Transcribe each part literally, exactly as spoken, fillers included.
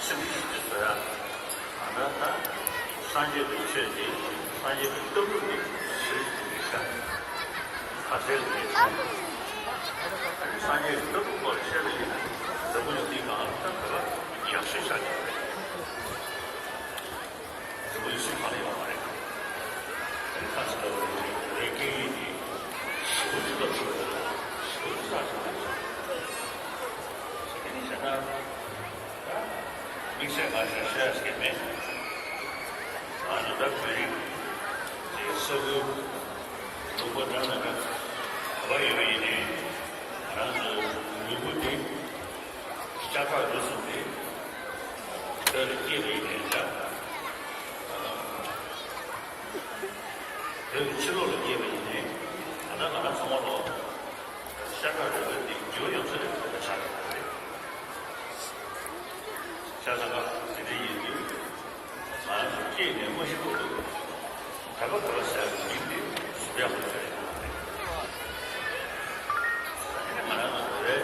སེམས་ཀྱི་ཞིག་ཏུ་བཟོ་ཡ། ད་ལྟ་ད་སངས་རྒྱས་པའི་ཆོས་དེ་སངས་རྒྱས་པའི་ལྟ་གྲུབ་ཀྱི་ཞིག་ཏུ་བཤད། ཁ་གསལ་ལས་བྱུང་། སངས་རྒྱས་ཀྱི་ལྟ་གྲུབ་སྐོར་བཤད་པ་ཡིན་ན་འཛམ་བུ་གླིང་འདི་གང་ལ་ད་ག་ཡག་ཤོས་ཆགས་ཀྱི་རེད། འཛམ་བུ་གླིང་སུ་གང་ལ་ཡོད་མ་རེད། ཁ་ཚིག་ལ་བོད་སྐད་ཡིག་གི་ཞེ་པོ་ཅིག་ལ་ཞེ་པོ་ཅིག་ལ་ཞེ་པོ་ཅིག་ལ་ཞེ་པོ་ཅིག་དེ་ནི་བྱས་ན། དམིགས་བསལ་ང་ཚོས་བཤད་ཡ་ཞིག་མེད། ང་ཚོ་ད་བོད་རིགས་ཀྱི་ས་ཁུལ་ལུང་པ་འདྲ་ན་འདྲ་ག་པར་ཡོད་པ་ཡིན་ནའི་ང་རང་ཚོའི་ལུས་པོ་འདི་ཤ་ཁྲག་རུས་གསུམ་འདི་བོད་ལ་སྐྱེས་པ་ཡིན་ནའི་འདྲ། བོད་ཀྱི་ཕྱི་ལོགས་ལ་སྐྱེས་པ་ཡིན་ནའི་ད་ལྟ་ང་རང་ཚང་མ་ལོ། ཤ་ཁྲག་རུས་པ་འདི་རྒྱུ་ཡོད་ཚད་ལས་ཐོབ་པ་ཆགས་ཡོད་པ་རེད། ཤ་ཚ་ཁ་དེ་འདྲ་ཡིན་དུས་ང་རང་ཚོ་སྐྱེས་ནས་མ་ཤི་བར་དུ་དད་པ་དགོས་ཟེར་བའི་མིང་འདི་ཟུར་ཡག་པོ་ཆགས་ཡོད་པ་རེད། ཨ་ནི་ང་རང་ཚོ་བོད་པའི་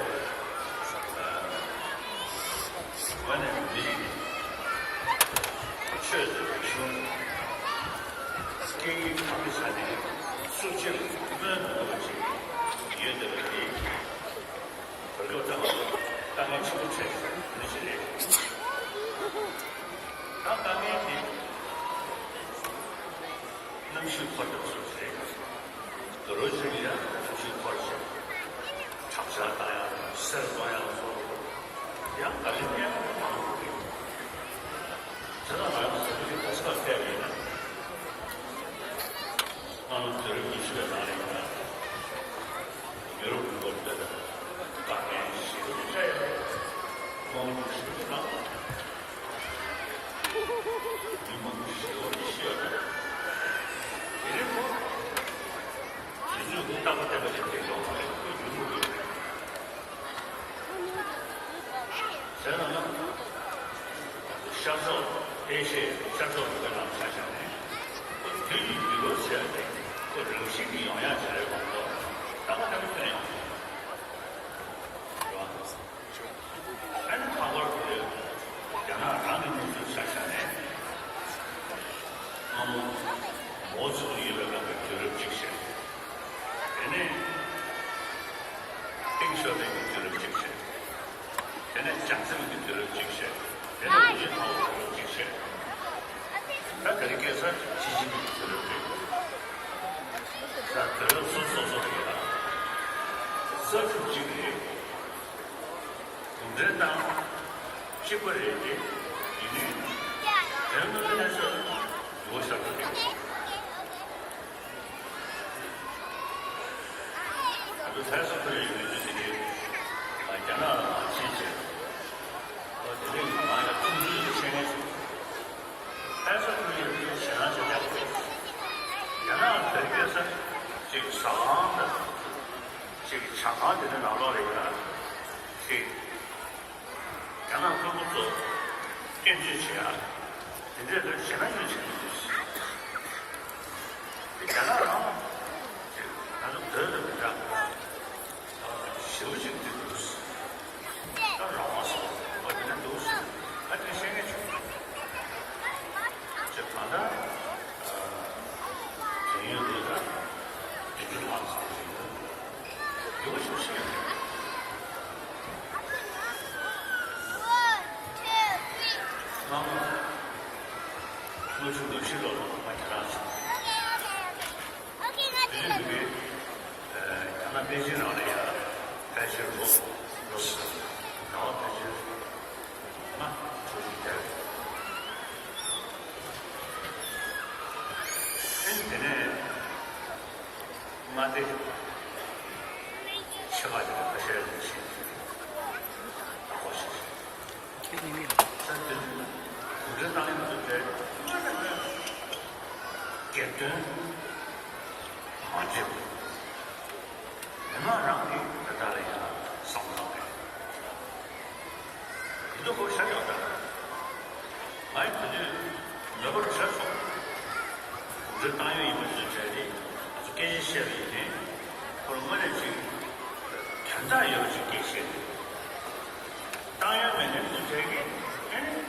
ཨ་ནི་མི་རིགས་ཆོས་དང་རིག་གཞུང་སྐད་ཡིག་ཐམས་ཅད་ས་ནས་སུ་གཅིག་སྨོན་མི་དགོས་པ་ཅིག་ཡོད་བསྡད་པ་འདི། བོད་ལུགས་ལྟ་བ་ལ་དཀའ་ངལ་ཆེན་པོ་འཕྲད་ཡོད་ནི་ཞིག་རེད། ད་དཀའ་ངལ་དེ་གནམ་གཤིས་འཁོར་དང་སོགས་རེད། དུ་རུ་ཞིག་ཡང་གནམ་གཤིས་འཁོར་ཞིང་དྲག་ཆར་བཏང་ཡང་གསེར་གཏོང་ཡང་སོགས་ཡང་ག་ལེ་གནས་སྟངས་མང་པོ་རེད། དེ་དག་ང་ཚོ་བོད་ཀྱི་ག་ས་ག་བལྟས་པ་ཡིན་ན་སྔ་ལོ་དུས་རབས་ཉི་ཤུ་པའི་ནང་ལ་ཡིན་ན། ཡོ་རོབ་ཀྱི་ལོ་རྒྱུས་ལ་དཀའ་ངལ་ཞེ་པོ་ཅིག་འཕྲད་ཡོད་རེད། དམག་འཁྲུག་ཞེ་པོ་ཅིག་ལངས་ཡོད་རེད། མི་མང་པོ་ཞེ་པོ་ཅིག་ཤི་ཡོད་རེད། དེ་རིང་ཁོ་དུས་ཚོད་ཀྱི་རྟག་པ་བརྟན་པ་ཞིག་དེ་ཡོང་བ་རེད། ཁོ་ཡུན་རིང་པོ་ཡོད་རེད། ཟེར་ན་ལ། ཤར་ཕྱོགས་ཨེ་ཤི་ཡའི་ཤར་ཕྱོགས་ཀྱི་བོད་ནང་ཆ་བཞག་ནས། ཁོ་དུས་ཀྱི་འགྱུར་བ་ཟེར་ཏེ་ཁོ་རང་བཞིན་གྱིས་ཡོང་ཡག་ཅིག་རེད་མ་གཏོགས་རྟག་པ་རྟག་པ་ཐོན་ཡོང་། རེད་བ། ཨ་ནི་ལྷག་པར་དུ་རྒྱ་ནག་རང་གི་གནས་ཚུལ་ཆ་བཞག་ནས། སྔ་མོ་མའོ་ཙེ་ཏུང་ཡོད་པའི་སྐབས་ཀྱི་དུས་རབས་གཅིག་བཤད། དེ་ནས་ཏེང་ཞའོ་ཕིང་གི་དུས་རབས་གཅིག་བཤད། དེ་ནས་ཅང་ཙེ་མིན་གྱི་དུས་རབས་གཅིག་བཤད། དེ་ནས་ཧུའུ་ཅིན་ཐའོ་གི་དུས་རབས་གཅིག་བཤད། ད་དེ་རིང་ཁ་སང་ཞི་ཅིན་ཕིང་གི་དུས་རབས་རེད། ད་དུས་རབས་སོ་སོ་སོ་རེད་ལ། ས་ཁུལ་གཅིག་རེད། གུང་ཁྲན་ཏང་གཅིག་པ་རེད་དེ། ཡིན་ནའི་དོན་དངོས་གནས་ས་ཡུལ་ཤར་དུ་འགྲོ། ང་ཚོ་ལྷ་ས་ཁུལ་ཡོད་མི་དེ་རེད། རྒྱ་ནག་ལ་མ་ཕྱིན་བྱས། ཨོ་དེ་རིང་ང་ཡང་ཆུང་ཆུང་ཞིག་བཤད་མཁན་ཞིག་ལྷ་ས་ཁུལ་ཡོད་མི་ཞེ་དྲག་ཞེ་དྲག་རེད། རྒྱ་ནག་ལ་བོད་སྐད་ས་ཅིག་ཟ་ཁང་དང་། ཅིག་ཇ་ཁང་དེ་ཚོའི་ནང་ལོགས་ལ་ཡོད་ན། ཅིག་རྒྱ་ནག་དཔོན་པོ་ཚོ་སྐྱོན་བརྗོད་བྱེད་ཡ། དེ་འདྲའི་ལོས་བྱེད་ན་ཡོད་བྱེད་མི་འདུག་རྒྱ་ནག་རང་ཅིག་ང་ཚོ་བོད་ལ་མི་འདྲ། ཞེ་པོ་ཅིག་འདུག་ད་རང་དབང་སོགས་པ་དེ་འདྲ་འདུག་ཨ་དེ་བཤད་མཁན་བྱུང་། ཅེས་གང་ལྟར། དོན་ཡོད་དགོས་ན་དེ་འདྲ་ལགས་སོ། ཡོད་ཤོག་ཤེས། སྔ་མོ། དངོས་གཞི་ལོ་བཞི་ལོ་ལ་ང་ཁྱེད་རང་བྱུང་། དེ་ནས་མི་དགོས། རྒྱ་ནག་པེ་ཅིན་རང་ལ་ཡ། ཕལ་ཆེར་ལོ་ལོ་ཟེར། ཟླ་བ་ཕལ་ཆེར་ལྔ་དྲུག་ཅིག་བསྡད། ཨེ་དེ་ནས་མངའ་སྡེ་ཆེ་ཁག་ཅིག་ལ་ཁ་ཤས་ལ་ཕྱིན། ད་གོ་ཤེས། ས་དེ་ནི་གུང་ཁྲན་ཏང་ཡོན་དུ་བྲལ་སྔོན་ནས་སྔོན་སྒེར་དོན་མ་བརྗེད་པ། མི་མང་རང་གིས་དེ་དག་ལ་ཡང་བསམ་བློ་བཏང་དགོས། དེ་ཚོ་ཁོ་ཤར་ཡོང་དང་། ང་ཡི་དེ་དུས་མེད་པར་བྱས་སོང་། གུང་ཁྲན་ཏང་ཡོན་ཡིན་པ་ཚོས་བྱས་ཏེ་ང་ཚོ་སྐད་ཆ་བཤད་པ་ཡིན་ཏེ། ཁོ་ལ་དངོས་གནས་ཅིག་དོན་དག་ཡོད་པ་ཅིག་སྐད་བཤད་དེ། ཏང་ཡོན་མེད་མཁན་ཚོས་བྱས་ཀྱི་ཨེ་ནི།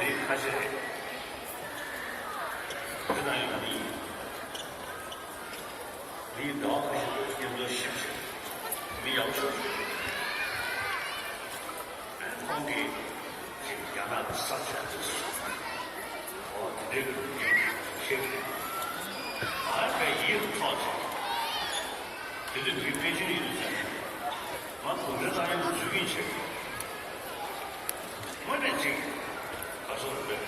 རིགས་ཁ་ཤས་རེད། དེ་དང་ཡང་མི་ཡིན། མི་ཡིན་ཟླ་བ་ཁ་ཤས་ཀྱི་མཉམ་དུ་ཞིབ་ཞིབ་མི་ཡག་ཤོས་ཤིག་ཁོང་གིས་ཅིག་རྒྱ་ནག་གི་ས་ཆ་དེ་སོང་། ཨོ་དེ་འདྲའི་གི་ཤེས་ཀྱི། ང་ལ་ཡིད་ཐོག་ཅིག་དེ་དུས་དེ་པེ་ཅིན་ཡིན་ཟེར། ང་གུང་ཁྲན་ཏང་ཡོན་དུ་འཛུལ་གྱིན་བྱས། དངོས་གནས་ཅིག་ག་ཚོད་རེད།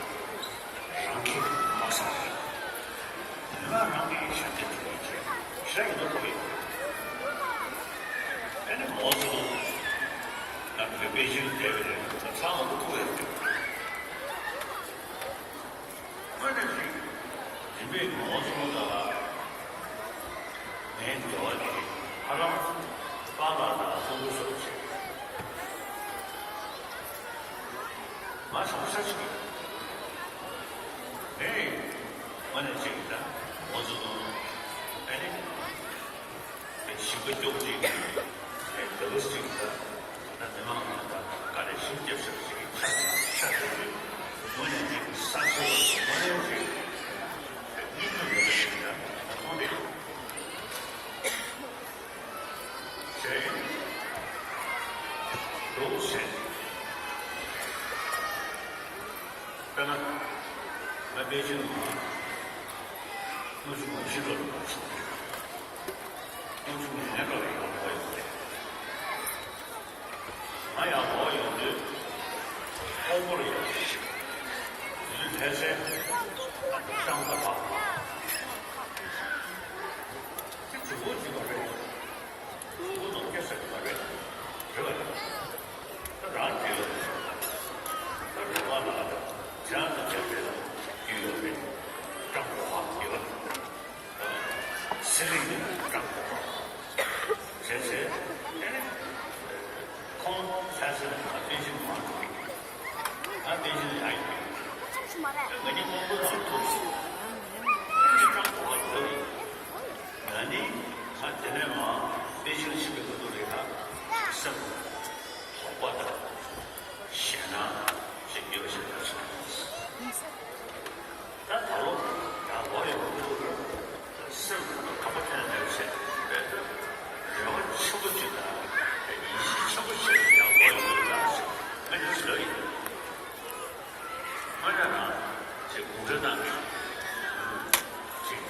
རང་ཁྱིམ་མ་སང་རེད། མི་མང་རང་གི་ཤ་ཁྲག་གི་ཡིན་ཅེས་ཤ་ཡིན་ནོ་ཁོ་ཡིན། ཨ་ནི་མའོ་ཙེ་ཏུང་ང་བོད་པེ་ཅིན་བསྡད་པའི་རིང་ལ་ཚང་མ་ཁོ་ཡོད་རེད། དངོས་གནས་ཅིག་རིམ་པས་མའོ་ཙེ་ཏུང་དང་ངའི་འབྲེལ་བ་དེ་ཧ་ལམ་པཱ་ལགས་དང་ཧྥུ་ཀུ་སོགས་བྱས། ང་བྱང་ས་ཅིག་ཡིན། ངས་དངོས་གནས་ཅིག་ཡིན་ད་མའོ་ཙེ་ཏུང་ཨ་ནི། ཞིང་པ་སྐྱོང་ཅིག་དེ་བུ་ཅིག་ད་ད་མི་མང་གི་ད་ག་རེ་ཞིབ་རྒྱབ་ཤག་ཅིག་ཆ་ཆ་དེ་དངོས་གནས་ཅིག་ས་ཆ་དངོས་གནས་ཅིག་སྙིང་རྗེ་མེད་པ་ཞིག་ད་ད་ཁོང་དེ་བྱས་འདུག་ཟེར། དཔེར་ན། ང་པེ་ཅིན་ལ་དངུལ་ཆུང་བ་ཕྱི་དྲོ་ལ་མ་བྱུང་། དངུལ་ཆུང་ངན་འགྲོ་བའི་ཡོང་བ་ཡོད་རེད། ང་ཡར་ལོག་ཡོང་དུས་ཁོག་པོར་ཡོད་ཞིག་དུས་ལྷ་སའི་ཤང་ད་བག་ཅིག་འཇུ་བོ་འཇུ་བ་རེད། ཁོ་ཚོ་སྐད་ཆ་ག་རེ་རེད་པ་རེད། ད་རང་རྒྱལ་ལ་ད་རེ་བ་ལ་ཇང་ལ་རྒྱ་རེད་ལ་རྒྱུ་ཡོད་རེད། ཀྲང་གོ་ཧ་ཡོད་རེད། སི་རི་ནི་ཀྲང་གོ་ཧ་བྱས་བྱས་ཨེ་ནི་ཁོང་ཆ་ཤས་ལ་ང་པེ་ཅིན་མང་དུ་ང་པེ་ཅིན་ཡང་ཡོད། ང་གཉིས་མང་པོ་རང་ཐུག་སོང་། ཀྲང་གོ་ཧ་ཡོད་རེད། ང་ནི་ང་དེ་ནས་མ་པེ་ཅིན་ཕྱིན་པའི་སྐབས་དུས་རེ་ད་སེམས་དོགས་པ་དང་ཞེད་སྣང་ཞིག་ཡོད་ཞེས་ད་ཞུ་ཡིན། ད་ད་ལོ་ཡར་ལོག་ཡོང་དུས་སེམས་ཁམས་ཁམས་པ་ཐོན་ཡོད་ཞེས་པའི་རེ་བ་ཆེན་པོ་ཅིག་དང་ཡིད་ཆེས་ཆེན་པོ་ཞིག་ཡར་ལོག་ཡོང་དུས་ད་ཞེས་ང་ཡིད་ཆེས་ཡོད། ང་རང་རང་ཅིག་གུང་ཁྲན་ཏང་གི་ཅིག་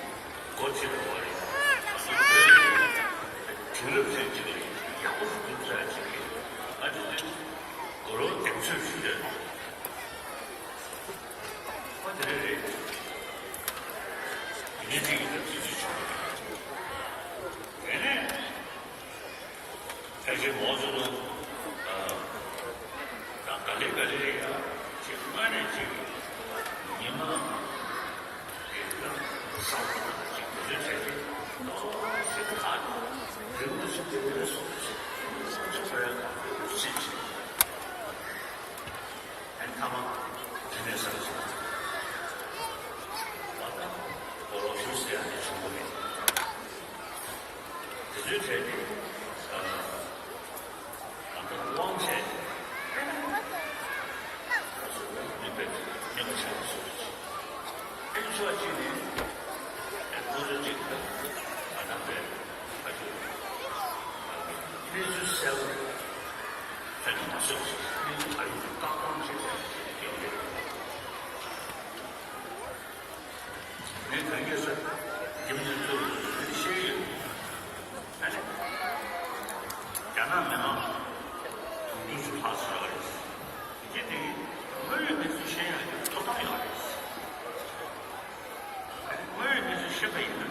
འགོ་ཁྲིད་པ་རེད། དེང་རབས་ཅན་ཅིག་ལ་ཡག་པོ་ཞིག་འདུག་ཟེར་ཅིག་གིས་ང་དེ་དུས་མགོ་ལོག་གདེང་ཚོད་ཞིག་ཡོད། ཁོ་དེ་རེད་རེད། དེ་ནས་ཅིག་ཡིན་ན་དུས་ཚོད་བྱུང་བ་རེད། དེ་ནས། ཕལ་ཆེར་མའོ་ཙེ་ཏུང་དང་ག་ལེ་ག་ལེ་ཡ་ཅིག་དངོས་གནས་ཅིག་ཉི་མ་དེ་དང་གསང་བ་དང་ཅིག་དེ་ཚོའི་གྲས་དེ་ཏོག་ཙམ་ཁ་རིང་དུ་ཕྱིན་ཏེ་དེ་ལ་སོགས་པ་ཅིག་ཅིག་ཁོ་ཡང་གང་ཁོ་ཡང་ཕྱིན་ཕྱིན། ཨན་ཐ་མ་དེ་ནས་ས་ཆ་བ་དང་ཁོ་རོ་ཤུ་སི་ཡ་ནས་བྱུང་བ་རེད། དེ་ཚོའི་གྲས་དེ་ཨ། དབང་ཆེན། ནུས་པའི་སྙོམས་ཆེ་བ་སོགས་ཀྱི་དཔེ་ཆ་གཅིག་ནི་ཁོ་ཚོ་གཅིག་ཏུ་ང་རང་པའི་ཁ་ཆུ་གནས་ཚུལ་གསལ་བོ་ཕན་མ་སོགས་ཀྱི་གནས་ཚུལ་ད་ཡོད་བཀག་སྡོམ་བྱེད་པའི་ཡོང་གི་རེད། ངས་གང་གས་སུ་རྒྱུ་མཚན་གཙོ་བོ་ཞིག་ཤེས་ཡོད། ཨ་ནི། རྒྱ་ནག་མི་མང་དུང་ཕྱུར་ཅིག་ལྷག་ཙམ་ཡོད་རེད། དེ་དེ་དངོས་ཡོད་གནས་ཚུལ་ཤེས་ཡག་གི་ཐོབ་ཐང་ཡོད་རེད། ཨ་ནི་དངོས་ཡོད་གནས་ཚུལ་ཤེས་པ་ཡིན་ན་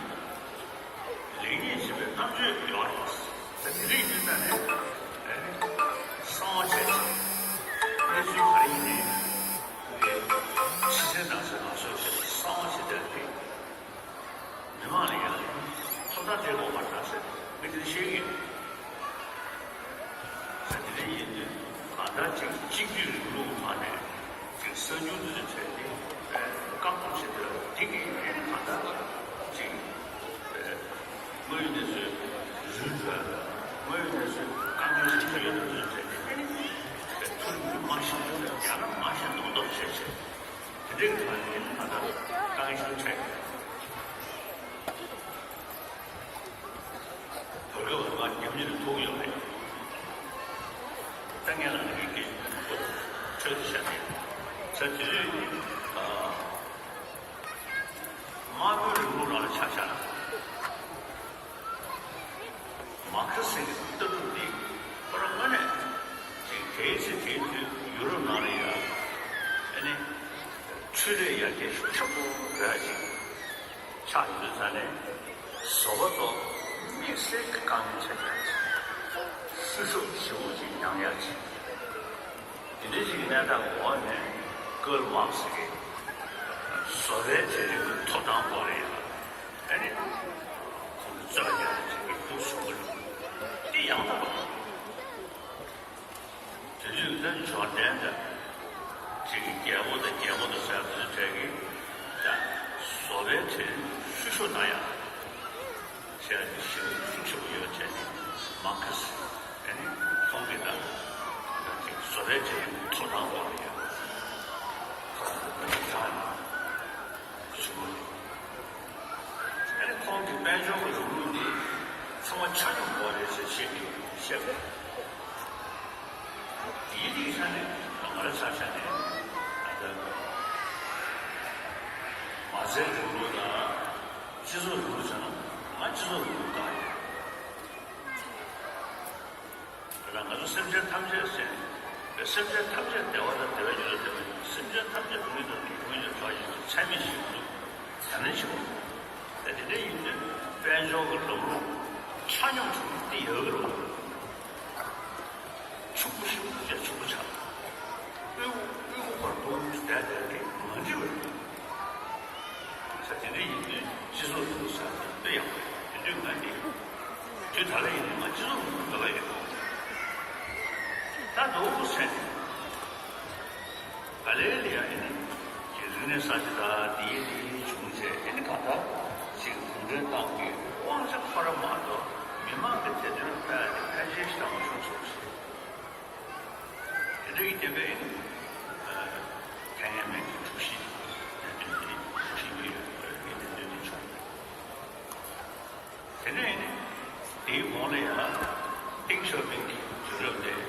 ལེགས་ཉེས་འབྱེད་པའི་རྣམ་དཔྱོད་ཡོད་རེད། ད་དེ་རིགས་ཡིན་ཙང་ནས་ཨ་ནི་གསང་བ་བྱས་ནས་གནས་ཚུལ་ག་རེ་ཡིན་ནའི་ཕྱི་གསལ་ནང་གསལ་ལ་སོགས་བྱས་ནས་གསང་བ་བྱེད་བསྡད་པས། མི་མང་ལ་ཡང་ཐོབ་ཐང་སྤྲད་དགོས་པ་དང་ཟེར་མི་དེ་ཤེས་ཀྱི་ཟེར་དེ་འདྲ་ཡིན་དུས་གང་ལྟར་ཅིག་གཅིག་སྡུད་རིང་ལུགས་ཐོག་ནས་ཅིག་གསར་འགྱུར་འདི་ཚོའི་ཐད་དེ་བཀག་སྡོམ་བྱེད་དུས་དེ་གི་ཡིན་གང་ལྟར་ཅིག་དངོས་ཡོད་གནས་ཚུལ་རུལ་འགྲོ་ཡ་དང་དངོས་ཡོད་གནས་ཚུལ་དཀའ་ངལ་ཞིག་ཐོན་ཡོད་པ་འདི་ཚོའི་ཐད་དེ་མཐོ་རིམ་གྱི་རྨང་གཞི་ཡང་ན་རྨང་གཞི་ནོར་འདོགས་བྱས་བྱས། རིགས་ཐོག་ནས་ད་ལྟ་གཏམ་ཤུགས་ཆེ། བོད་སྐད་བར་མ་རྒྱབ་གཉེར་ཐུག་ཡོད་རེད། ད་ངས་ལ་ནི་གི་འཕྲོད་དུ་བཤད་དེ། ས་དེ་རིགས་ནི་དམར་པོའི་རིང་ལུགས་ནང་ལ་ཆ་བཞག་ན། མར་ཁེ་སི་གི་ལྟ་གྲུབ་འདི་ཁོ་རང་དངོས་གནས་ཅིག་དེའི་ཚེ་དེའི་དུས་ཡུ་རོབ་ནང་ལ་ཡ་ཨ་ནི་འཕྲུལ་རིག་ཡར་རྒྱས་ཤུགས་ཆེན་པོ་འགྲོ་ཡ་ཅིག་ཆགས་ཡོད་དུས་ཙང་ནས་བཟོ་པ་ཚོ་དམིགས་བསལ་གྱི་དཀའ་ངལ་ཆགས་ཀྱི་ཡོད་ཅིག་བཤུ་གཞོག་ཞེ་པོ་ཅིག་མྱངས་ཡ་ཅིག་དེ་འདྲ་ཞིག་གི་གནས་སྟངས་འོག་ནས་ཀརལ་མཱག་སི་གིས་བཟོ་པའི་གྲལ་རིམ་གྱི་ཐོབ་ཐང་སྐོར་ལ་ཡང་ཨ་ནི་ཁོང་གིས་རྩོད་པ་རྒྱག་ཅིག་གི་འདུག་བྱུང་གི་རེད། འདི་ཡང་དག་པ་རེད། དེ་དུས་ད་འབྱོར་ལྡན་དང་ཅིག་གི་རྒྱལ་པོ་དང་རྒྱལ་མོ་དང་ཟེར་དུས་གྲལ་གྱི་ད་བཟོ་པའི་གྲལ་རིམ་བཤུ་གཞོག་གནང་ཡ། བྱས་ཏེ་ཞེ་པོ་ཤུགས་ཆེ་པོ་ཡོད་བྱས་ནས་མར་ཁེ་སི་ཨ་ནི་ཁོང་གིས་ད་ད་ཅིག་བཟོ་པའི་གྲལ་རིམ་ཐོབ་ཐང་སྐོར་ལ་ཡང་ཁོང་གིས་ད་ཅིག་ད་ཞུ་གི་རེད། ཨ་ནི་ཁོང་གིས་དཔལ་འབྱོར་གྱི་རིང་ལུགས་འདི་ཚང་མ་ཆ་སྙོམས་སྐོར་རེད་ཟེར་བཤད་ཀྱི་ཡོད་བཤད་པ་རེད། དེའི་རིགས་ཆ་ནས་ང་རང་ཆ་བཞག་ནས་ད་ལྟ་མ་རྩའི་རིང་ལུགས་དང་། སྤྱི་ཚོགས་རིང་ལུགས་བྱས་ན་ང་སྤྱི་ཚོགས་རིང་ལུགས་བཏང་ཡོད། ད་ལྟ་ང་ཚོ་སེམས་ཅན་ཐམས་ཅད་ཟེར་ནས་སེམས་ཅན་ཐམས་ཅད་བདེ་བ་དང་བདེ་བའི་རྒྱུ་ལ་བརྟེན་པ་ཡིན། སེམས་ཅན་ཐམས་ཅད་སྡུག་བསྔལ་དང་སྡུག་བསྔལ་གྱི་རྒྱུ་ལ་འཚེ་མེད་ཞི་བ་འདུག་དེ་ནས་ཞི་བ། ད་དེ་འདྲ་ཡིན་དུས་དཔལ་འབྱོར་གྱི་ལམ་ལུགས་ཆ་སྙོམས་བྱུང་ན་དེ་ཡག་གི་རེད། ཕྱུག་པོ་ཞེ་པོ་ཅིག་ཕྱུག་པོ་ཆགས། དབུལ་པོ་དབུལ་པོ་བར་དུ་བསྡད་བསྡད་དེ་མ་འགྲིག་པ་རེད། ས་དེ་འདྲ་ཡིན་དུས་སྤྱི་ཚོགས་རིང་ལུགས་ཟེར་དེ་དཔེ་ཡག་པོ་རེད། དེ་དུས་ང་འདི་དུས་ད་ལ་ཡིན་ན་ང་སྤྱི་ཚོགས་རིང་ལུགས་འདོད་པ་ཡོད། ད་འདུག་ཟེར་ནས་ག་ལེ་ལེ་ཡ་ཡིན་ནི་ཀྱི་རིག་གནས་གསར་བརྗེ་དང་འདིའི་འདིའི་བྱུང་རྗེས་ཨེ་ནི་ག་ད་ཅིག་གུང་ཁྲན་ཏང་གི་དབང་ཆ་ཁོ་ར་མ་གཏོགས་མི་མང་གི་བདེ་དོན་ལ་དཔེ་དེ་ཕན་ཤེས་ཤིག་དང་མ་བྱུང་སོང་ཞེས། དེ་འདྲ་ཡི་རྐྱེན་པས་ཨེ་ནི་ཐའེ་ཝན་གྱི་གྲུ་བཞི་གནད་དོན་དེ་ཁྲིད་ཀྱི་ཡོད་པའི་གནད་དོན་དེ་བྱུང་། དེ་ནས་དེའི་གོང་ལ་ཡང་ཏེང་ཞའོ་ཕིང་གི་དུས་རབས་ནས་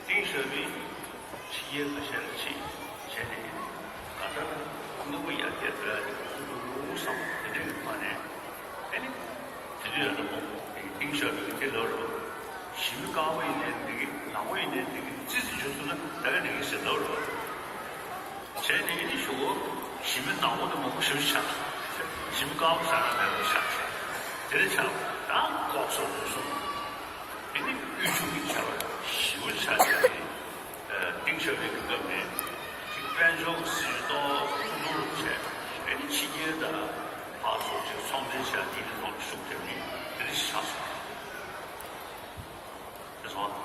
ཏེང་ཞའོ་ཕིང་ཕྱི་རྒྱལ་ཁ་ཤས་ལ་ཕྱིན་བྱས་ནས་གང་ལྟར་དངོས་པོ་ཡར་རྒྱས་འགྲོ་ཡ་དེ་ཁོང་ཚོ་ལུགས་བསམ་དེ་འདྲ་ཡོད་པ་ནས་ཨ་ནི་དེ་དུས་ཡང་ན་མོ་ཏེང་ཞའོ་ཕིང་དེ་ལབ་རོགས། ཞི་མི་དཀར་པོ་ཡིན་ནའི་འགྲིག་གི། ནག་པོ་ཡིན་ནའི་འགྲིག་གི། ཙི་ཙི་འཇུ་ཐུབ་ན་ད་ག་འགྲིག་གི་ཟེར་ལབ་རོགས། བྱས་ནས་ཨེ་ནི་ཞུ་གོ། ཞི་མི་ནག་པོ་དེ་མང་པོ་ཞེ་པོ་ཆགས། ཞི་མི་དཀར་པོ་ཆགས་ན་མེད་པ་ཆགས། དེ་འདྲ་ཆགས་པ་དང་ལྐོག་ཟ་རུལ་སུངས། ཨེ་ནི་དབུལ་ཕྱུག་གི་ཁྱད་པར་ཞེ་པོ་ཆགས་བྱས་ནས་ཏེང་ཞའོ་ཕིང་གི་སྐབས་ནས་ཅིག་དཔལ་འབྱོར་གྱི་སྲིད་ཇུས་ཏོག་ཙམ་བཙུགས་འདུག་བྱས། ཨེ་ནི་ཕྱི་རྒྱལ་དང་ཕར་ཚུར་ཅིག་ཚོང་འབྲེལ་བྱས་དེའི་ཐོག་ལ་ཤུགས་རྒྱབ་ནས་དེ་འདྲ་ཞིག་ཆགས་སོང་། དེ་སོང་།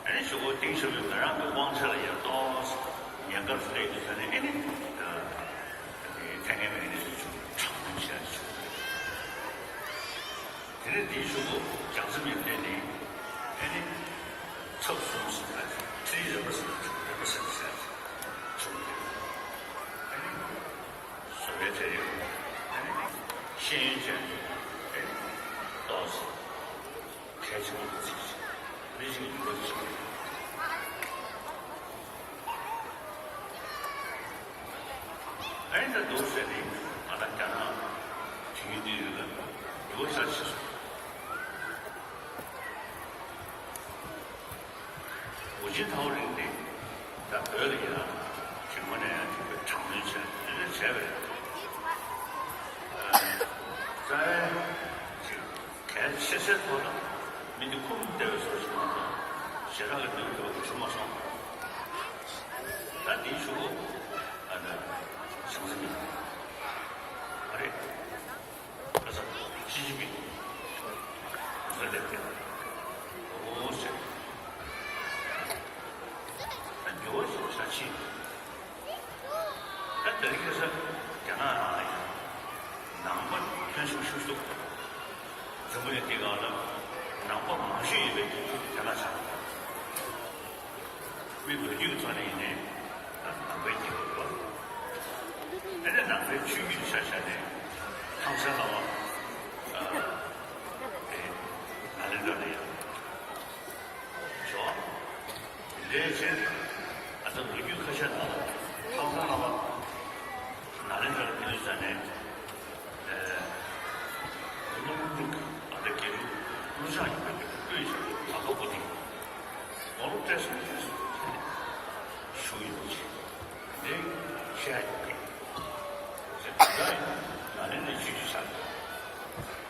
ཨ་ནི་གཞུག་གུ་ཏེང་ཞའོ་ཕིང་ང་རང་གི་དབང་ཆ་ལ་ཡར་ཏོག་ཙམ་ཉེན་ཁར་སླེབས་དུས་ཙ་ནས་ཨ་ནི་ཨ་ནི་ཐའེ་ཝན་མི་རིགས་ཚོ་དྲག་གནོན་བྱས་བྱུང་། དེ་ནས་དེའི་གཞུག་གུ་ལྗང་གཟི་མིག་ལྡན་ནི་ཨ་ནི་ཚབ་ཟུར་ཟུར་ལ་ཁྲི་རིག་རེ་པ་ཟེར་རེ་པ་ཟེར་ཟེར་བྱུང་། ཨ་ནི་བཟོ་པའི་གྲལ་རིམ་ཨ་ནི་ཤེས་ཡོན་ཅན་ཨ་ནི་ཏོག་ཙམ། གལ་ཆེན་པོ་ཅིག་རེད། མི་ཞིག་འགྱུར་བ་ཕྱིན། ཨ་ནི་ད་འདུག་ཟེར་ནས་ང་ད་རྒྱ་ནག་དེང་གི་དུས་ཡུན་ལ་འགྱུར་བ་ཤར་ཕྱིན་སོང་། ཧུའུ་ཅིན་ཐའོ་རིང་དེ་ད་བོད་ལ་ཡིན་ན་དེ་སྔོན་ནས་ཡང་དེ་བོད་དྲག་གནོན་བྱས་དེ་འདྲ་བྱས་པ་རེད། རྩ་བའི་ཅིག་གལ་ཆེ་སའི་ཐོག་ལ་མི་འདི་ཁུངས་བདེ་བའི་བཟོ་ཞིག་མ་གཏོགས་ཞེ་དྲག་གི་འདོད་ཐུབ་པ་བྱུང་མ་སོང་། ད་འདིའི་གཞུག་གུ་ཨ་ད་ཞང་ཞི་མི་ཨ་རེད། ཁ་ས་ཅི་ཅི་མི་ཟེར་ལེ་ཏེ་འོ་ཟེར། ད་འགྱུར་བ་ཞིག་ཆ་ཕྱིན། ད་དེ་རིང་ཁ་སང་རྒྱ་ནག་ནང་ལ་ཡང་ནང་པ་ཐོན་ཤུགས་ཤུགས་སུ་འཛམ་བུ་གླིང་འདི་སྒང་ལ་ནང་པ་མང་ཤོས་ཡོད་པའི་རྒྱལ་ཁབ་དེ་རྒྱ་ནག་ཆགས་པ་རེད། མི་ལོ་རྒྱུས་ཀྱི་ཐོག་ནས་ཡིན་ནའི་ད་ནང་པའི་རྒྱལ་ཁབ་རེད་པ། ཆོས་བརྒྱུད་ཆ་བཞག་ནས་ཁམས་ཚན་ལ་བ་དེ་ནཱ་ལེནྡྲ་ལ་ཡང་ཞོག་དེའི་ཕྱིར་ཨ་ད་ལོ་རྒྱུས་ཁ་ཤས་ནང་ལ་ཁམས་ཚན་ལ་བ་ནཱ་ལེནྡྲ་ལ་དེ་ནས་ས་ནས་ཀླུ་སྒྲུབ་ཨ་ད་དགེ་ལུགས་ཀླུ་བྱང་ཡིན་པའི་སྐུའི་ཞབས་ཏོག་པོ་དེ་ངོ་ལོག་སྤྲད་སོང་ཞུ་ཡོད་ཅེས་དེ་བཤད་ཡོད་ཀྱི། ཟེར་དེ་འདྲ་ཡིན་ན་ནཱ་ལེནྡྲའི་ཆོས་བརྒྱུད་ཆགས་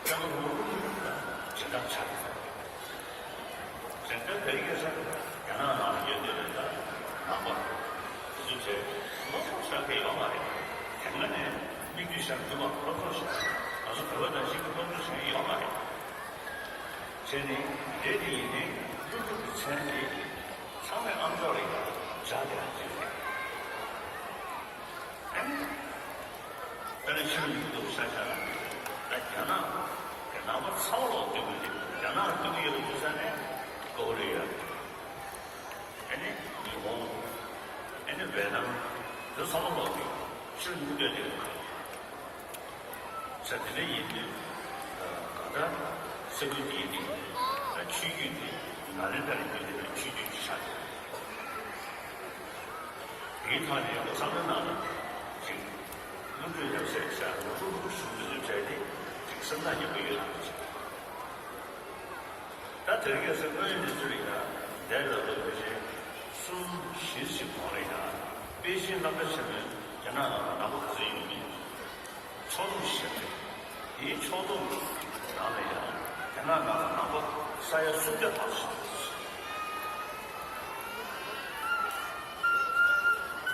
ཡོད། ཀྱང་ལོ་ཀླུ་སྒྲུབ་ལ་སྦྱིན་བདག་ཆགས་ཡོད། ཟེར་ད་དེ་རིང་ཁ་སང་རྒྱ་ནག་ནང་ལ་ཡོད་དེ་ལས་ད་ནང་པ་དེ་ཚོ་བྱས་སློབ་གསོ་ཤར་མཁན་ཡོད་མ་རེད། དེ་སྔ་ནས་མིག་ལྟོས་ཤར་འདུག་པ་སློབ་གསོ་ཤར་ང་ཚོ་བོད་པ་ནང་བཞིན་གྱི་སློབ་གསོ་བྱས་ཡོད་མ་རེད། བྱས་ནས་དེ་དེ་ཡིན་ནའི་ཀླུ་སྒྲུབ་ཀྱི་མཚན་དེ་ཚང་མས་ཨམ་ཅོག་ལ་ཡང་སྦྱར་བསྡད་ཡག་ཅིག་རེད། ཨ་ནི། དཔེར་ན་ཕྱི་རུ་ཡོང་འདུག་ས་ཆ་ལ། ད་རྒྱ་ནག་གི་ནང་པ་ཚང་མ་ལོག་སྡོད་དགོས་ཏེ་རྒྱ་ནག་ལ་སྡོད་ཀྱི་ཡོད་པའི་དུས་ས་ནས་ཀོ་རི་ཡ། ཨ་ནི་ཉི་ཧོང་། ཨ་ནི་ཝེ་ནམ། དེ་ཚང་མ་ལོག་སྟེ་ཕྱི་རུ་ཡོང་སྡོད་དེ་ཡོད་ཁ། ས་དེ་འདྲ་ཡིན་དུས། གང་ལྟར་ས་ཁུལ་འདིའི་སྟེང་ཆོས་བརྒྱུད་དེ་ནཱ་ལེནྡྲ་ཡིན་དུས་དེ་ནས་ཆོས་བརྒྱུད་ཀྱི་ཆ་དེ། དེའི་ཐོག་ནས་ལོ་བསམ་བློའི་ནང་ལ་ཅིག་བློ་གྲོས་རྒྱབ་སའི་ས་ལོ་དྲུག་དྲུག་ཞུ་དུས་ཚོད་བྱས་ཏེ་ཅིག་བསམ་བློ་ཉེ་པོ་ཡོད་ལ་ཅིག་ད་དེ་རིང་ཁ་སང་དངོས་ཡོད་གནས་ཚུལ་ཡིན་ན་འདས་པའི་ལོ་ཕལ་ཆེར་གསུམ་བཞི་ཞིག་གོང་ལ་ཡང་པེ་ཅིང་སློབ་གྲྭ་ཆེན་མོའི་རྒྱ་ནག་ནང་ལ་ནང་པ་ག་ཚོད་ཡོད་མེད་ཕྱོགས་བསྡོམས་བྱས་ཏེ། དེའི་ཕྱོགས་བསྡོམས་ནང་ལ་ཡང་རྒྱ་ནག་ནང་ལ་ནང་པ་ས་ཡ་སུམ་བརྒྱ་ལྷག་ཙམ་ཡོད།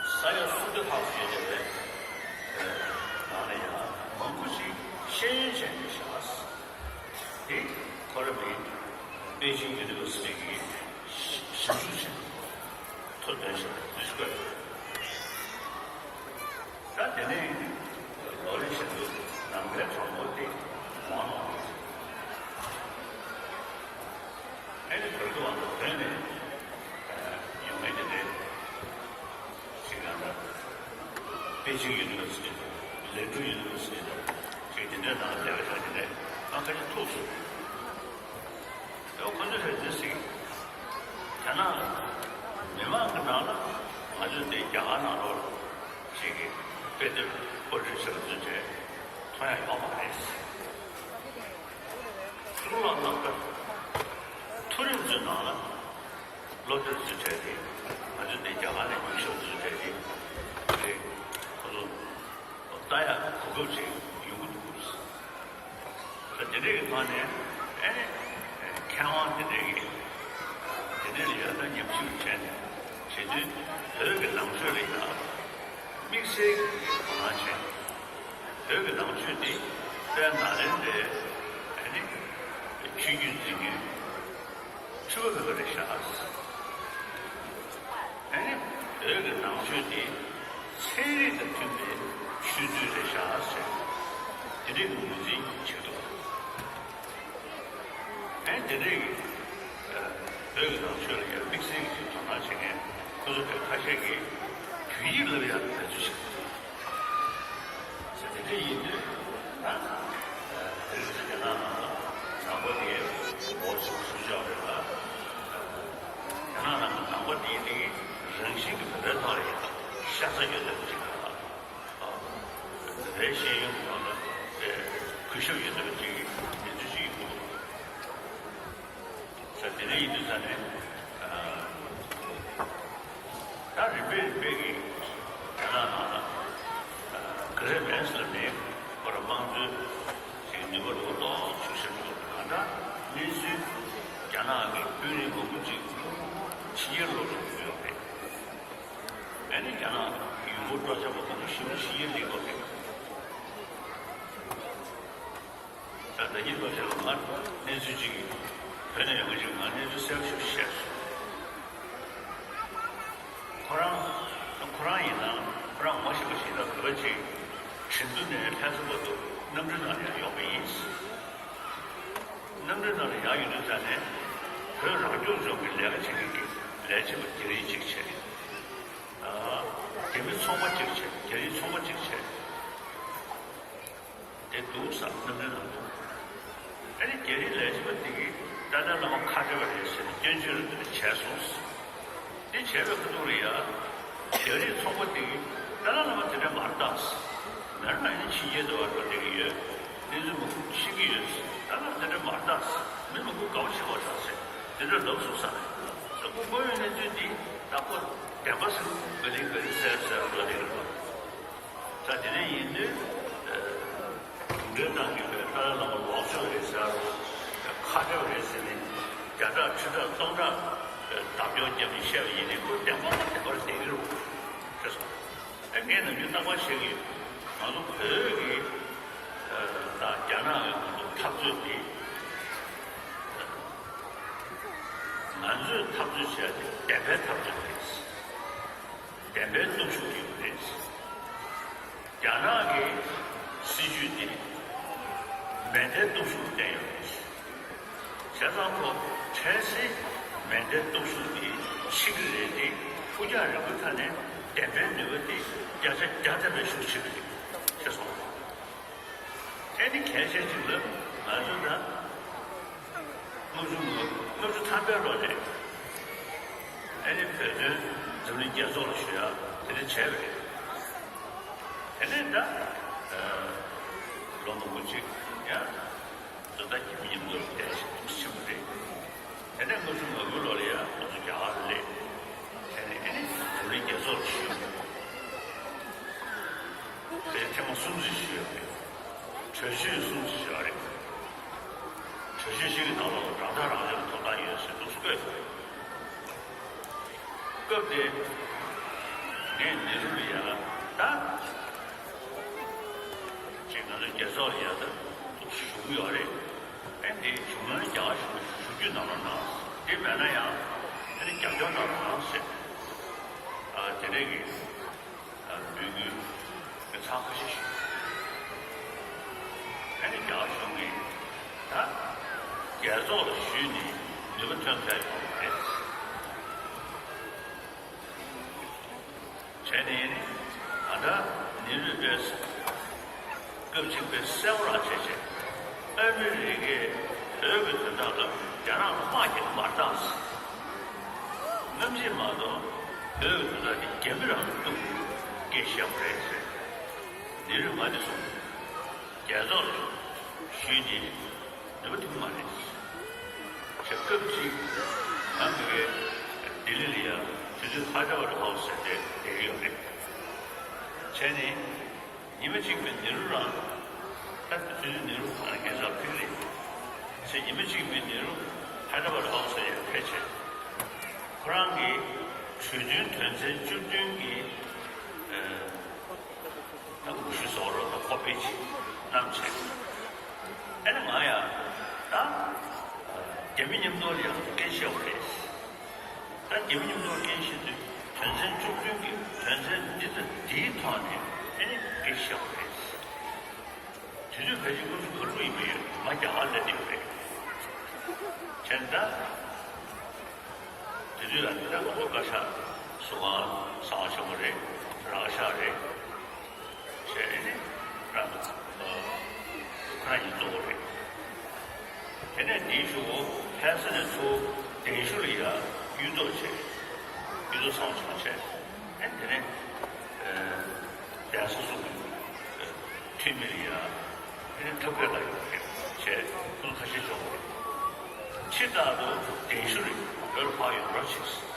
ས་ཡ་སུམ་བརྒྱ་ལྷག་ཙམ་ཡོད་པའི་ནང་ལ་ཡང་མང་པོ་ཞིག་ཤེས་ཡོན་ཅན་རེད་ཤག་དེ་ཁོ་རང་མིང་པེ་ཅིང་ཡུ་ནི་ཝར་སི་ཊི་གི་ཞིབ་འཇུག་བྱེད་ཐུབ་དོན་ཞིག་འདི་སྐོར། ད་དེ་ནས་ལོ་རེ་བཞིན་དུ་ནམ་མཁའི་གྲོགས་པོ་དེ་འོང་ནོ། ཨ་ནི་བོད་ཀྱི་དབང་དུ་བོད་ནས་ཡོང་མཁན་དེ་འདྲའི་ཞིག་ལ་ད་པེ་ཅིང་ཡུ་ནི་ཝར་སི་ཊི་དང་ལན་ཀྲུའུ་ཡུ་ནི་ཝར་སི་ཊི་དང་ཞིག་དེ་འདྲའི་ནང་ལས་ཀ་བྱ་དེ་འདྲའི་ང་ཁ་ཤས་ཐུག་སོང་། ཡང་ཁོ་ཚོས་རེ་འདུན་ཞིག་རྒྱ་ནག་མི་མང་གི་ནང་ལ་ང་ཚོས་འདི་རྒྱ་གར་ནང་ལོགས་ཞིག་གི་དཔེ་དེབ་པོ་ཊི་རི་ཊི་ཟེར་བ་ཚོ་བྱས་མཐོང་ཡ་ཡོད་མ་རེད། གཙུག་ལག་སློབ་གྲྭ་མཐོ་རིམ་ཚོའི་ནང་ལ་སློབ་གྲྭ་ཚོ་བྱས་ཏེ་ང་ཚོ་འདི་རྒྱ་གར་ནས་རྒྱུགས་ཤོག་ཚོ་བྱས་ཏེ་རེད། ཁོ་ཚོ་ལྟ་ཡག་གོ་སྐབས་ཅིག་ཡོང་གི་འདུག་ད་དེ་འདྲའི་གི་ཐོག་ནས་ཨེ་མཁས་དབང་དེ་འདྲའི་གི་དེ་འདྲའི་ལ་ཡ་ད་ཉམས་ཞིབ་བྱས་ནས་བྱེད་དུས་བོད་ཀྱི་ནང་ཆོས་ལ་ཡ་དམིགས་བསལ་གྱི་དོ་སྣང་བྱས། བོད་ཀྱི་ནང་ཆོས་འདི་དཔལ་ནཱ་ལེནྡྲའི་ཨེ་ནི་ཆོས་བརྒྱུད་འཛིན་མཁན་ཆོས་པ་མེད་པ་རེད་ཤག་ཨ་ནི་བོད་ཀྱི་ནང་ཆོས་དེ་ཚན་རིག་དང་མཐུན་པའི་ཆོས་ཚུལ་རེད་ཤག་ཟེར་དེ་འདྲའི་ངོས་འཛིན་བྱེད་འདུག་ཨ་ནི་དེ་འདྲའི་བོད་ཀྱི་ནང་ཆོས་ལ་ཡང་དམིགས་བསལ་གྱི་དོ་སྣང་བྱེད་མཁན་ཁོ་ཚོ་བོད་ཁ་ཤས་ཀྱིས་བོད་ཡིག་བསླབ་ཡག་འབད་བརྩོན་བྱེད་ཀྱི་འདུག་ཟེར་དེ་འདྲ་ཡིན་དུས་ད་དེ་རིང་ཚེ་རྒྱ་ནག་ནང་ལ་ནང་པ་དེ་འོ་ཞིག་སུ་ཅག་རེད་ལ། རྒྱ་ནག་ནང་གི་ནང་པ་དེའི་དེ་རང་བཞིན་གྱི་བོད་པའི་ཐོག་ལ་ཡང་ཤ་ཚ་ཡོད་ལབ་ཅིག་ལ་བོད་པའི་ཤེས་ཡོན་གྱི་ཐོག་ལ་གུས་ཞབས་ཡོད་ལབ་ཅིག་གི་གནས་ཚུལ་ཞིག་ཡོད་འདུག་ས་དེ་འདྲ་ཡིན་དུས་ས་ནས། ད་རིམ་པས་རིམ་པས་ཀྱིས་རྒྱ་ནག་ནང་ལ་ག་རེ་མེད་ཟེར་ནས་ཁོ་ར་དམངས་གཙོའི་ཞིག་ནུས་པ་ལོག་ཏོག་ཆུ་ཤར་འགྲོ་གང་འདྲ་གནས་ཚུལ་རྒྱ་ནག་གི་དཔོན་རིགས་མང་པོ་ཅིག་ཕྱི་རྒྱལ་ལོག་འགྲོ་གི་ཡོད་རེད། ཨ་ནི་རྒྱ་ནག་ཡུལ་སྐོར་སྤྲོ་འཆམ་པ་མང་པོ་ཞིག་ཕྱི་རྒྱལ་སླེབས་ཡོད་རེད། ད་ད་གིན་ལོ་ཤས་ལ་ང་གནས་ཚུལ་ཅིག་བོད་ནས་ཡོང་མཁན་ཅིག་ང་གནས་ཚུལ་གསལ་པོ་ཞིག་བཤད་སོང་། ཁོ་རང་ཁོ་རང་ཡིན་ན་ཁོ་རང་ངོ་ཤེས་པ་ཞིག་ལ་བོད་པ་ཅིག་ཁྲིན་ཏུ་ནས་ལྷ་ས་བར་དུ་གནམ་གྲུའི་ནང་ལ་ཡང་ཡོང་པ་ཡིན། གནམ་གྲུའི་ནང་ལ་ཡང་ཡོང་དུས་ཙང་ནས་བོད་རང་སྐྱོང་ལྗོངས་ཀྱི་ལས་ཀ་བྱེད་མཁན་གྱི་ལས་བྱེད་པ་རྒྱ་རིགས་ཅིག་བྱས། རྒྱ་མི་ཚོང་པ་གཅིག་བྱས། རྒྱ་རིགས་ཚོང་པ་གཅིག་བྱས། དེ་འདུག་བསམ། རྣམ་འདྲེན་ནང་དུ། ཨ་ནི་རྒྱ་རིགས་ལས་བྱེད་པ་དེ་གིས་ཏཱ་ལའི་བླ་མ་ཁ་བྲལ་བ་རེད་ཟེར་ནས་སྐྱོན་བརྗོད་ལ་དེ་འདྲ་བྱས་སོང་། དེ་བྱས་པའི་ཁ་ཐུག་ལ་ཡ། རྒྱ་རིགས་ཚོང་པ་དེ་གིས་ཏཱ་ལའི་བླ་མ་དེ་འདྲ་མ་རེད་ད་ཟེར། མེད་ན་ཡང་ཕྱི་རྒྱལ་དུ་བར་དུ་བསྡད་ཀྱི་ཡོད། གནས་ཚུལ་མང་པོ་ཤེས་ཀྱི་ཡོད་ཟེར། ཏཱ་ལའི་དེ་འདྲ་མ་རེད་ད་ཟེར། མི་མང་པོ་དགའ་པོ་བྱེད་པ་རེད་ཟེར། དེ་འདྲ་ལབ་སོང་ས་རེད། ད་ཁོ་དངོས་ཡོད་གནས་ཚུལ་འདི་ད་ཁོ་བདེན་པ་ཟེར་ག་ལེ་ག་ལེ་ཟེར་ཟེར་ལབ་བསྡད་ཀྱི་རེད་པ། ད་དེ་འདྲ་ཡིན་དུས། གུང་ཁྲན་ཏང་གི་ཏཱ་ལའི་བླ་མ་ལོག་སྤྱོད་རེད་ཟེར་རོ། ཁ་བྲལ་རེད་ཟེར་ནས་བརྒྱ་ཕྲག་ཁྲི་ཕྲག་སྟོང་ཕྲག་བརྡབ་སྐྱོར་བརྒྱབ་ནས་བཤད་པ་ཡིན་ནའི་ཁོ་བདེན་པ་བདེན་པར་བསྡད་ཀྱི་རེད་ཟེར་སོང་། ཨ་ངས་ནམ་རྒྱུན་རྟག་པར་བཤད་ཀྱི་ཡོད། ང་ཚོ་བོད་ཀྱི་ད་རྒྱ་ནག་གི་ང་ཚོ་འཐབ་རྩོད་འདི་ང་ཚོས་འཐབ་རྩོད་བྱས་ཏེ་བདེན་པའི་འཐབ་རྩོད་རེད། བདེན་པའི་སྟོབས་ཤུགས་ཡོད་རེད། རྒྱ་ནག་གི་སྲིད་ཇུས་དེ་མེ་མདའི་སྟོབས་ཤུགས་ལྡན་ཡོད་རེད། བྱས་ཙང་ཁོ་འཕྲལ་སེལ་མེ་མདའི་སྟོབས་ཤུགས་དེ་ཤེས་ཀྱི་རེད་དེ། ཕུགས་རྒྱང་རིང་པོའི་ཐད་ནས་བདེན་པའི་ནུས་པ་དེ་བརྒྱ་ཆ་བརྒྱ་ཐེབས་པའི་ཤུགས་ཆེ་གི་རེད་ཤེས་སོང་། ཨེ་ནི་གལ་ཆེ་ཅིག་ལ་ང་ཚོ་ད་ལྔ་བཅུ་ང་ལྔ་བཅུ་ཐམ་པའི་ལོ་ནས་ཨེ་ནི་བོད་དོན་འཛམ་གླིང་རྒྱལ་ཚོགས་ལ་ཞུ་ཡག་དེ་འདྲ་བྱས་པ་རེད། དེ་ནས་ད་ལོ་མང་པོ་ཅིག་ཡང་བཟོ་ལྟ་རྒྱ་མི་མཉམ་དུ་བསྡད་ཞིག་ཆེན་པོ་རེད། དེ་ནས་ལྔ་བཅུ་ང་དགུ་ལོ་ལ་ཡང་ང་ཚོ་རྒྱ་གར་ལ་སླེབས། དེ་ནས་ཨེ་ནི་འཛམ་གླིང་རྒྱལ་ཚོགས་ལ་ཞུས་པ་རེད། དེ་ཐེངས་མ་གསུམ་ཙམ་ཞུས་ཡོད་རེད། གྲོས་ཆོད་གསུམ་ཞིག་ཡོད་རེད། གྲོས་ཆོད་གཅིག་གི་ནང་ལ་རང་ཐག་རང་གཅོད་ཐོབ་ཐང་ཡོད་ཟེར་འདུག་སེ་བཀོད་ཡོད་རེད། སྐབས་དེ་ངས་ནེ་རུ་ལ་ཡ་ད་ཅིག་ང་ཚོ་རྒྱལ་ཚོགས་ལ་ཡ་ད་འདུག་སེ་ཞུ་གི་ཡོད་རེད། ཨེ་འདི་བྱུང་ན་རྒྱ་གར་གཞུང་ཞུ་རྒྱུ་གནང་རོགས་གནང་། དེ་མེད་ན་ཡང་ཨེ་འདི་རྒྱབ་སྐྱོར་གནང་རོགས་གནང་ཟེར། ཨ་དེ་འདྲའི་གི་འབོད་སྐུལ་གྱི་ཚང་ཁ་ཤས་ཞུས། ཨ་ནི་རྒྱ་གཞུང་གིས་ད་རྒྱལ་ཚོགས་ལ་ཞུས་ནས་ནུས་པ་ཐོན་ཐལ་ཡོང་གི་རེད། བྱས་ནས་ད་ནི་རུས་པའི་སྐབས་གཅིག་པའི་གསལ་པོ་རང་བྱས་བྱས། ཨ་མི་རི་ཀས་བོད་ཀྱི་དོན་དག་ལ་རྒྱ་ནག་ལ་དམག་རྒྱག་མ་བཏང་ཟེར། ནམ་རྒྱུན་མ་གཏོགས་བོད་ཀྱི་དོན་དག་དེ་རྒྱ་མི་རང་གིས་གཏུག་སྐད་བཤད་པ་རེད་ཟེར། འདི་རུ་མ་དེ་སོང་རྒྱལ་ཚོགས་ལ་ཞུས་ཏེ་འདི་པ་ཐུབ་མ་རེད་ཟེར། སྐབས་གཅིག་ང་མི་རྒས་ལྡི་ལི་ལ་ཡ་དུས་ཚོད་ཧ་ཅང་བ་རེད་ཧའོ་ཟེར་ཏེ་བསྡད་ཡོད་རེད། བྱས་ནས། ཉི་མ་གཅིག་མིན་ནེ་རུ་རང་། ད་དུས་ཚོད་ནེ་རུ་གང་ལ་རྒྱལ་ཚབ་ཕེབས་རེད། ཚེ་ཉི་མ་གཅིག་མིན་ནེ་རུ་ཧའི་ད་ར་བཱད་ཧའོ་སི་ལ་ཡར་ཕེབས་བྱས། ཁོ་རང་གིས་གྲོས་མཐུན་དོན་ཚན་བཅུ་བདུན་གྱི་ད་དགོངས་ཞུ་བཟོ་རོགས་དང་ཀོ་པི་ཅིག་བསྣམས་བྱས། ཨ་ནི་ང་ཡང་ད་རྒྱ་མི་མཉམ་དུ་ལ་ཡང་སྐད་ཆ་བཤད་པ་རེད། ད་རྒྱ་མི་མཉམ་དུ་སྐད་ཆ་བཤད་དུས་དོན་ཚན་བཅུ་བདུན་གྱི་དོན་ཚན་འདི་དང་འདིའི་ཐོག་ནས་ཨ་ནི་སྐད་ཆ་བཤད་པ་རེད། དེ་དུས་ཕལ་ཆེར་ཁོ་ཚོ་ག་རེ་ཡིན་པ་ཡོད། ང་རྒྱ་གར་སླེབས་ཡོད་རེད། བྱས་ཙང་། དེ་དུས་ལ་ད་ང་ཚོ་བཀའ་ཤག་ཟུར་ཁང་གསང་བ་ཆེན་མོ་རེད། རང་ཤག་རེད། བྱས་ནས་རང་ཁོ་རང་ཡིན་གཙོ་བོ་རེད། དེ་ནས་དེའི་གཞུག་གུ་ལྷ་ས་ནས་ཚུར་གདན་ཞུ་ལ་ཡ་གཡུ་ཐོག་བྱས། གཡུ་ཐོག་ཚང་བྱང་བྱས། ཨ་ནི་དེ་ནས་གདན་ས་སོགས་ཀྱི་འཐུས་མི་ལ་ཡ་ཨ་ནི་ཐབས་མཁས་ལ་ཡོད་རེད་བྱས་ཁོང་ཁ་ཤས་བྱུང་བ་རེད། ཕྱི་ལྟར་དུ་གདན་ཞུ་རེ་བོད་ལ་ཕར་ཡོང་རོགས་བྱེད་ཟེར།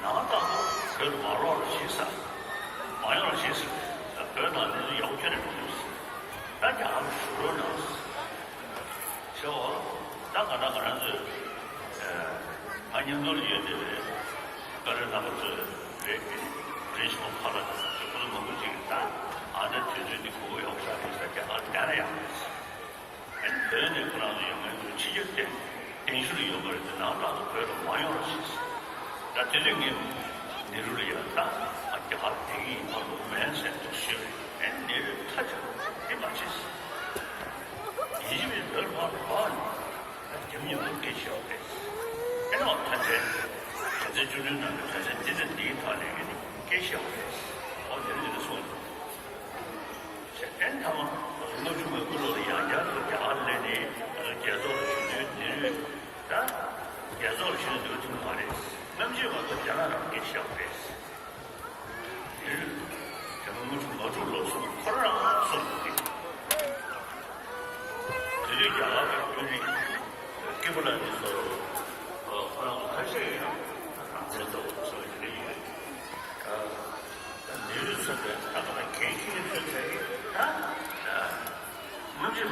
ནང་ལྟར་དུ་བོད་ལ་མ་ལོག་རོགས་བྱེད་ཟེར། མ་ཡོང་རོགས་བྱེད་ཟེར། ད་བོད་ནང་གནས་ཚུལ་ཡག་པོ་ཁྱོན་ནས་མི་འདུག་ཟེར། ད་རྒྱ་གར་ལ་བཞུགས་རོགས་གནང་ཟེར། ཞེས་པ། ད་ག་ད་ང་རང་ཚོས་ང་མཉམ་དུ་ལ་ཡོད་བསྡད་པའི་བཀའ་བློན་རྣམ་པ་ཚོས་རེད། རེ་ཞིག་ཁ་ལ་ཁོ་ཚོ་མང་པོ་ཅིག་གིས་ད་ཨ་ད་དུས་ཚོད་འདི་གོ་གོ་ཡོང་ཤག་རེད་ཟེར། རྒྱ་གར་བསྡད་ན་ཡག་པོ་རེད་ཟེར། ཨ་ནི་བོད་ནས་ཁོ་རང་ཚོ་ཡོང་མཁན་ཚོ་ཕྱི་རྒྱལ་བསྟན་གདན་ཞུ་ལ་ཡོང་བ་རེད་དེ། ནང་ལྟར་དུ་བོད་ལ་མ་ཡོང་རོགས་བྱེད་ཟེར། ད་དེ་དུས་ངས་ནེ་རུ་ལ་ཡང་ད་ང་རྒྱ་གར་བསྡད་ཀྱི་ཡིན། ཕར་ལོག་མེད་ཟེར་འདུག་ཞུས་པ་རེད། ཨ་ནི་ནེ་རུས་ཐག་ཆོད་པོ་དེ་མ་བྱེད་ཟེར། ཡིན་གཅིག་མིན་གཅིག་བོད་ལ་ཕར་ལོག་ནས་ད་རྒྱ་མི་མཉམ་དུ་སྐད་ཆ་བཤད་པ་རེད་ཟེར། ཨ་ནི་འོ་ད་དེ་དོན་ཚན་བཅུ་བདུན་ནང་གི་དོན་ཚན་འདི་དང་འདིའི་ཐོག་ནས་ཨ་ནི་སྐད་ཆ་བཤད་པ་རེད་ཟེར། འོ་དེ་རིང་འདི་འདྲ་གསུངས་འདུག་ཨ་ནི་མཐའ་མ་ལྔ་བཅུ་ང་དགུ་ ལ་ཤེས་ན་འདོད་ཐུབ་མ་རེད། གནམ་རྗེ་མ་གཏོགས་རྒྱ་ནག་རང་གིས་བཤད་པ་རེད། དེ་རྒྱ་ནག་དམག་འཁྲུག་མ་འཁྲུག་ལབ་སོང་ཁོ་རང་གསུངས་ཏེ། དེ་དུས་རྒྱ་གར་གྱི་དཔོན་རིགས་ཀི་པུ་ལ་ནི་སོ་ཁོ་རང་ཁ་ཤས་ཡང་རང་བཙན་ཐོབ་སོང་དེ་འདྲ་ཡོད། ད་ནེ་རུ་ཚོ་དེ་ད་ག་ལ་གན་ཁི་ནི་ཚོ་ཚད་ཡིན་ད། ད་དམག་འཁྲུག